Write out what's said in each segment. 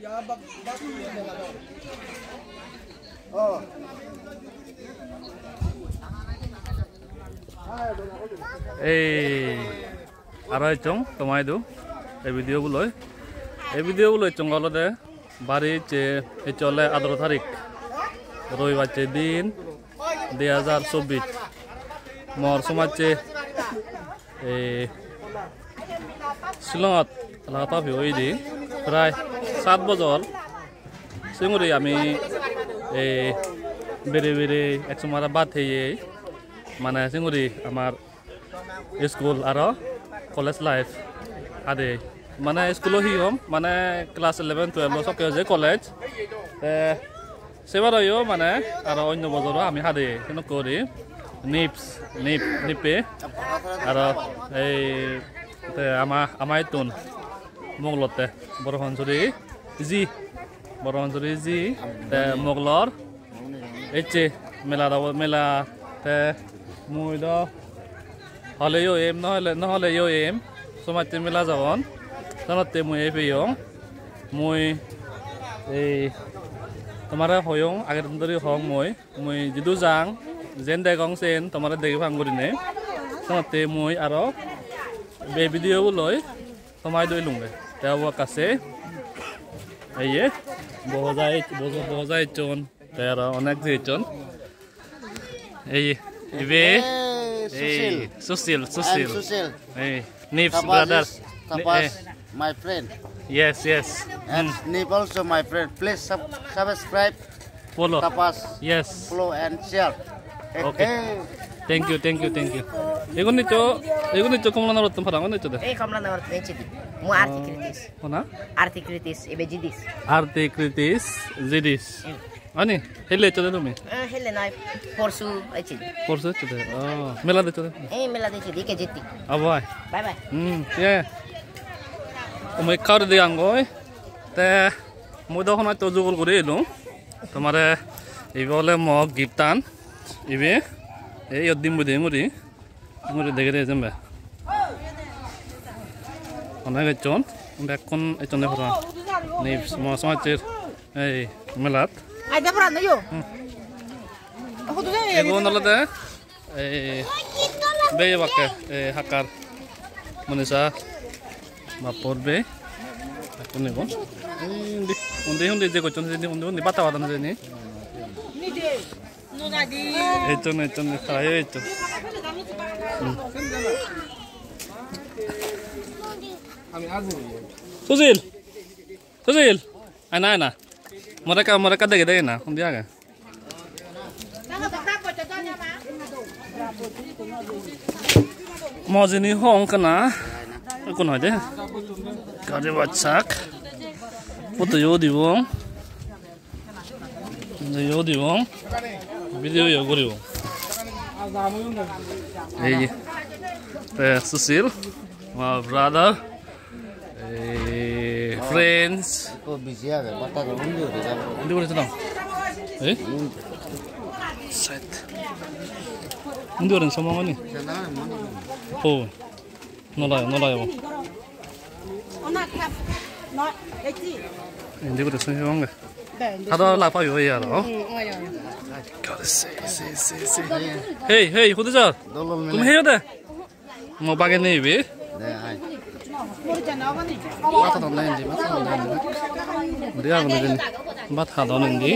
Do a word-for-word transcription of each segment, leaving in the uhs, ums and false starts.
Ei, aro ecchong toma idu ei video buloi. Ei video buloi ecchong olode bari ecche, ecche ole adaro tarik, robi bacche din, dui hajar chobbish. Mor somajje ei Shillongot lagatapi oide prai sat bojor. Singuri ami ei bere bere ek somare bhat heye, mane singuri amar school aro college life hade. Mane school-o hi hom, mane class eleven, twelve-o sokke je college. Te sebaroyo mane aro onno bojoro ami hade, senokko guri. Nips, nip, nippe. Aro ei te ama, ama ittun Moglotte Boro Pansuri ji. Boro Pansuri ji, te Moglor ecche mela dabo, mela te mui do holeyo em, no hole, no holeyo em, somajje mela jabon, senotte mui ei peyong. Mui ei tomare hoyong, ager din dori hong mui, mui jidu jang, jen degong sen tomare degi pang gurine, senotte mui aro be video bo loi somai doi lungge. Te obo ekka se, ei ye, bohoja ech-, boho-, bohoja echchon. Te aro onek je echchon. Ei, ibe, hey, Susil. Ei, Susil, Susil. I'm Susil. Ei, Nips Tapas brother. Is Tapas, eh, my friend. Yes, yes. And, hmm, Nip also my friend. Please sub-, subscribe. Follow. Tapas. Yes. Follow and share. Okay. Hey. Thank you, thank you, thank you. Igun niccho, igun niccho Kamalanagar-ottun parapang, niccho de. Ei Kamalanagar-ottun ecchedi. Mu Arti, oh, Kritis. Hona? Arti Kritis, ibe jidis. Arti Kritis, jidis. Hmm. Ani, hille eccho de tumi? Eh, hille noi, porsu ecchedi. Porsu eccho de? Oh, mela de eccho de? Eh, mela de ecchedi, ikke jitti. Abo ai? Bye bye. Hmm, yeah. Mui ekka guri degangoi. Te mui do hono ekko jugol guri elung. Tomare ibe ole mo gift-an. Ibe, ei iyot dim bui dim guri. Dim guri degede jembe. Onek ecchon, bekkun ecchonde parapang. Nips mo somajjer ei melat. Aide poran yo. Hmm. Hudu jai? Egun olode ei beye bakke, ei hakkar Monisa bappor bey. Ekkun egun. Undi, undi, undi je gocchon hijeni, undi, undi bata badan hijeni. Ecchon, ecchon, tara yo ecchon. Hmm. Susil! Susil! Ana, ana. More ekka, more ekka dege, dege na. Undi age. Mo jini hong kana. Ekko noi de. Gari bachchak. Photo yo dibong. Video dibong. Video yo guribong. Ei, eh, Susil, my brother. Ei, friends. Ekko busy age, bata do undi guri jabo. Undi guri jabo. Eh? Undi. Side. Undi guri somong ani. Jana mani. Oh. No layo, no layo. Indi guri sui honge. Hado la payo ya ro. God, sei, sei, sei, sei. Hey, hey, hudu jar? Dolol mele. Tumi heyo de? Mo bage nei be. De, ai. Bata don nei indi, bata don nei indi. Dia gune din. Bat hadon indi.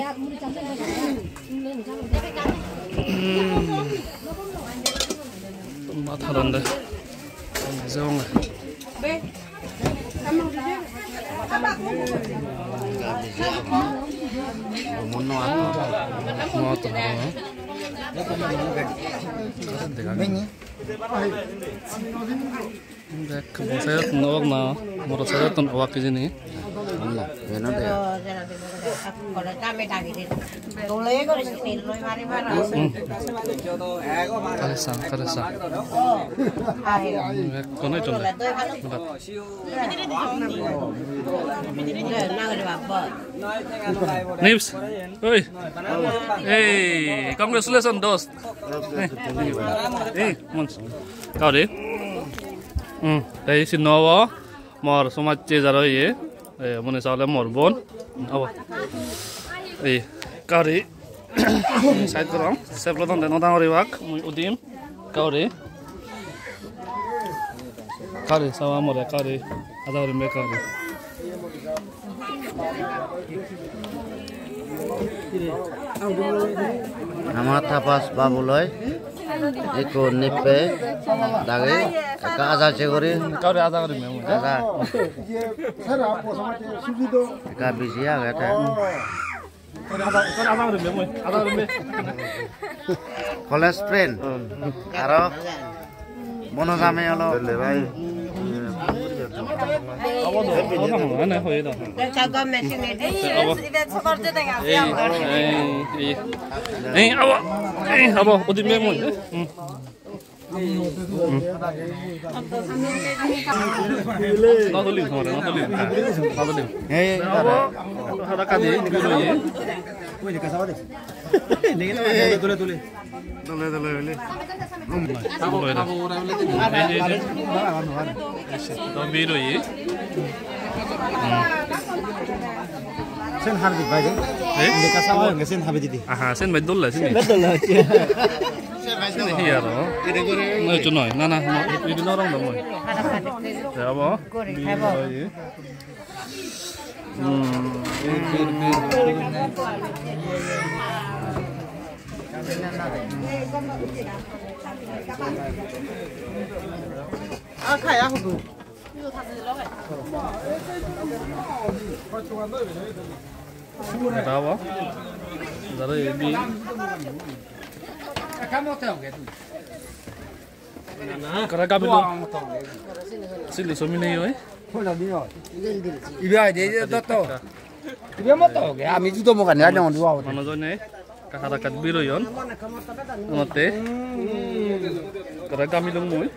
Bat hadon de. Jong. Mo to. Dek, bo side-ottun obak na, moro side-ottun obak hijeni. Hmm. Kare sa, kare sa. Bekkun ejjon de. Nips. Oi. Hey, congratulations, dost. Hey, hey, Mons. Kauri. Hmm, tei sinno obo mor somajje jaro iye. Eh, Monisha ole mor bon. Abo. Ei, gari. Side gorong. Sep lodon de no dangor ibak. Mui udim. Gari. Gari, sawa more gari. Ada ori me gari. Ama tapas babuloi. Ikko nippe dagi ekka aja se guri. Kauri aja guri memu. Aja. Ekka biji age te. College friend. Aro Mono jame olo. Dole bhai. Ene hoye da. Ei, ei, ei. Ei, abo, ei, abo, udi memu. Hmm. No tulim, no tulim. No tulim. Ei, ei, abo, hada kadi, dole, dole, dole. Ei, ei, ei. To bir oye. Sen habi di, bhai. Eh? Indi kasa hoyonge sen habi di. Aha, sen bej dolla, sen. Bej dolla. Sen hi aro? Noi, noi, na, na, no, idu no rong dong, noi. Ya, bo. Gori, hebo. Hmm. Ah, kaya hudu. Eta obo. Daro ebi. Kara gabi lo. Sili somi nei oi. Ibe ai de, ibe dotto. Ibe moto ge, ami judo mogani ai nang duwa. Mano jone kahara kat biroyon. Onotte. Kara gami lung mui.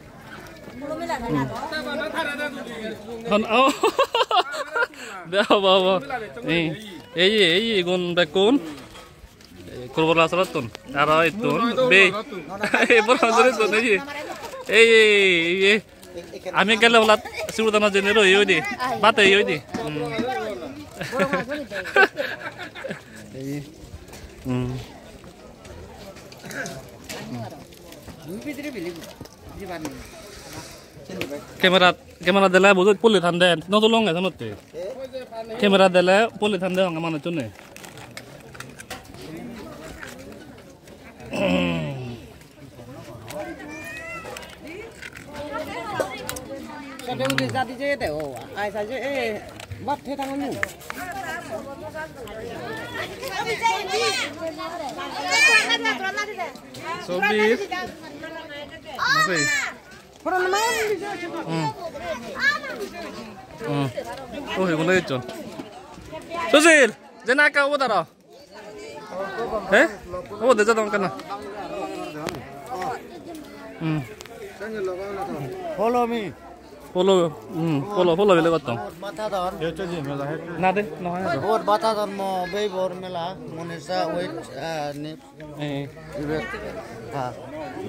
Hmm. Han, oh. Ba, ba, ba. Ei, ei, ei, gun bekkun. Ei, Kurbola sorottun. Aro ittun. Bei. Ei, boro sorottun, ei. Ei, ei, ei, ei. Ami gele olat sibudana jene roi oi de. Bate oi de. Hmm. Ei. Hmm. Camera, camera dele bujot puli thande, no tulonge sanotte. Camera dele puli thande honge manuchune. Sade udi jadi je de o, ai sa je, eh, bat he tangan nu. Sobi. Sobi. Hmm. Hmm. Oh, he, kono ecchon. Susil, jena ekka ubot aro. He? Ubot de jadon kana. Hmm. Follow me. Follow, hmm, follow, follow bile gotton. Na de, no hoy. Bor bata don mo, bei bor mela, Monisha with, uh, ni Eh. Ibe, ha,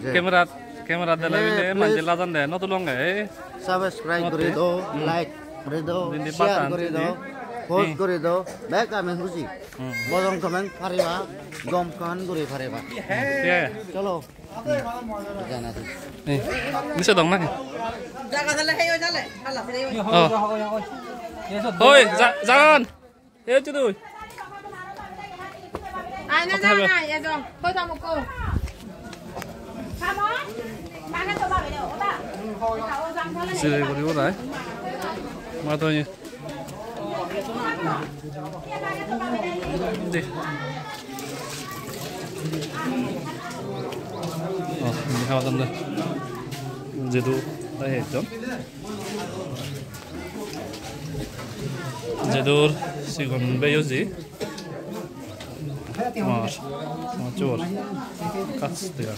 je. Camera, camera dele bile manje lajan de, no tulonge, eh. Subscribe guri do, hmm, like guri do, indi share button guri do, indi, post guri do, bek ami huji. Hmm. Bojong comment pariba, gom comment guri pariba. Yeah. Cholo. Hmm. Jana di. Eh, nise dong nahi? Jaga dale, hei, oi, dale. Hala, hei, oi. Oh. Hoi, ja-, jagan. Ei hocche tui. Ai na, na, na, edo. Koi tamo ko. Sire guri urai. Ma to ni. De. Oh, ni hawa dam da. Jedu, ai hejjon. Jedur sigon beyo ji. Mar, mar chor. Kats dega.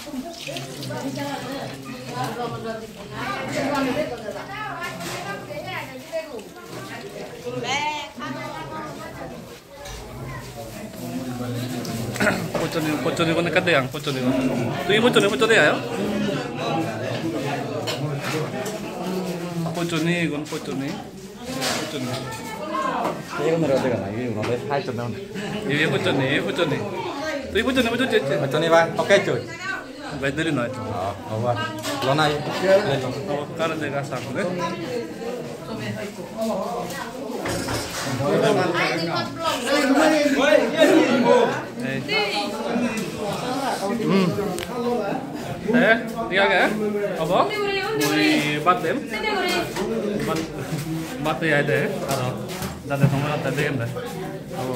Pochoni, pochoni gun ekka degang, pochoni gun. Tui pochoni, pochoni ayo. Pochoni gun, pochoni. Pochoni. Iye gunore dega na, iye gunore hai to na. Iye puchoni, iye puchoni. Tui puchoni, puchoni, puchoni. Puchoni ba, oke, choi. Bai deri noi. Oh, oh, ba. Lo na, iye. Le lo. Oh, kar dega sa, eh? Ei. Hmm. Eh, thik age, eh? Obo? Mui bhat dem. Bhat, bhat ei ai de, aro jade somoi atte degem de. Obo.